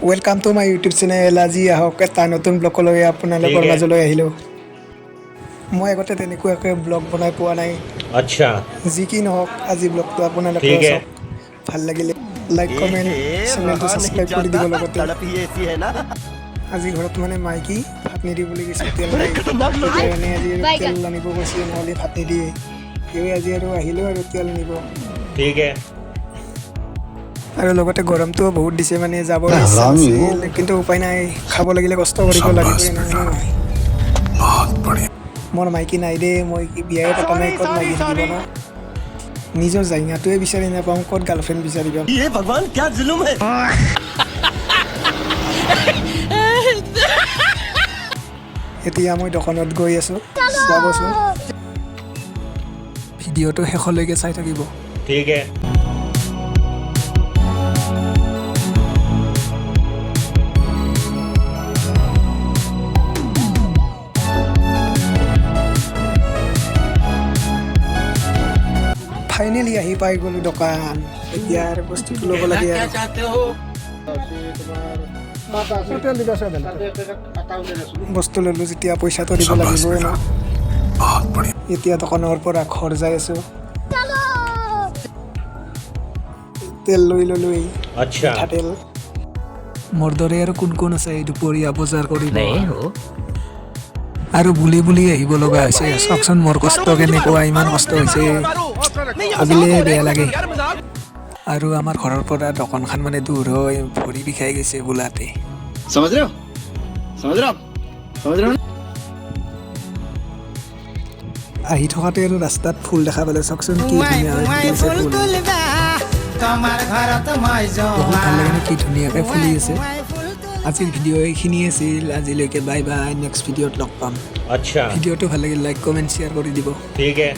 Welcome to my YouTube channel. আজি আহক এটা নতুন ব্লগলৈ আপোনালোকৰ ঠিক আছে। মাজলৈ আহিলোঁ। মই আগতে তেনেকুৱাকৈ ব্লগ বনাই পোৱা নাই। अच्छा। যি কি নহওক, আজি ব্লগটো আপোনালোকে ঠিক আছে। চাওক। ভাল লাগিলে লাইক, কমেণ্ট, চেনেলটো ছাবস্ক্ৰাইব কৰি দিব। লগতে तड़प ही ऐसी है ना। আজি ঘৰত মানে মাইকী ভাত নিদিওঁ বুলি কৈছে, তেল নাই। সেইকাৰণে আজি আৰু তেল আনিব গৈছে, নহ'লে ভাত নিদিয়ে। সেয়ে আজি আৰু আহিলোঁ আৰু তেল আনিব। ठीक है। আৰু লগতে গৰমটোও বহুত দিছে, মানে যাবৰ ইচ্ছা আছিল, কিন্তু উপায় নাই, খাব লাগিলে কষ্ট কৰিব লাগিবই নহয়। মোৰ মাইকী নাই দেই, মই কি বিয়াই পতা নাই, ক'ত মাইকী থাকিব ন? নিজৰ জাইঙাটোৱে বিচাৰি নাপাওঁ, ক'ত গাৰ্লফ্ৰেণ্ড বিচাৰি পাম? ये भगवान, क्या जुल्म है! এতিয়া মই দোকানত গৈ আছোঁ, চাবচোন, ভিডিঅ'টো শেষলৈকে চাই থাকিব। ठीक है। ফাইনেলি আহি পাই গ'লো দোকান। এতিয়া আৰু বস্তুটো ল'ব লাগে আৰু। বস্তু ল'লো যেতিয়া পইচাটো দিব লাগিবই ন। এতিয়া দোকানৰ পৰা ঘৰ যাই আছোঁ। তেল লৈ ল'লো, এই अच्छा। মিঠাতেল। মোৰ দৰে আৰু কোন কোন আছে এই দুপৰীয়া বজাৰ কৰিব আৰু বুলি বুলি আহিব লগা হৈছে? চাওকচোন মোৰ কষ্ট কেনেকুৱা, ইমান কষ্ট হৈছে, ভাবিলে বেয়া লাগে। আৰু আমাৰ ঘৰৰ পৰা দোকানখন মানে দূৰ হয়, ভৰি বিষাই গৈছে বোলাতে। समझ रहे हो? समझ रहे हो आप? समझ रहे हो ना? আহি থকাতে আৰু ৰাস্তাত ফুল দেখা পালে। চাওকচোন কি ধুনীয়া হৈ ফুলি আছে ফুল। বহুত ভাল লাগে ন, কি ধুনীয়াকৈ ফুলি আছে। আজিৰ ভিডিঅ' এইখিনিয়ে আছিল আজিলৈকে। বাই বাই, নেক্সট ভিডিঅ'ত লগ পাম। अच्छा। ভিডিঅ'টো ভাল লাগিল লাইক, কমেণ্ট, শ্বেয়াৰ কৰি দিব। ठीक है।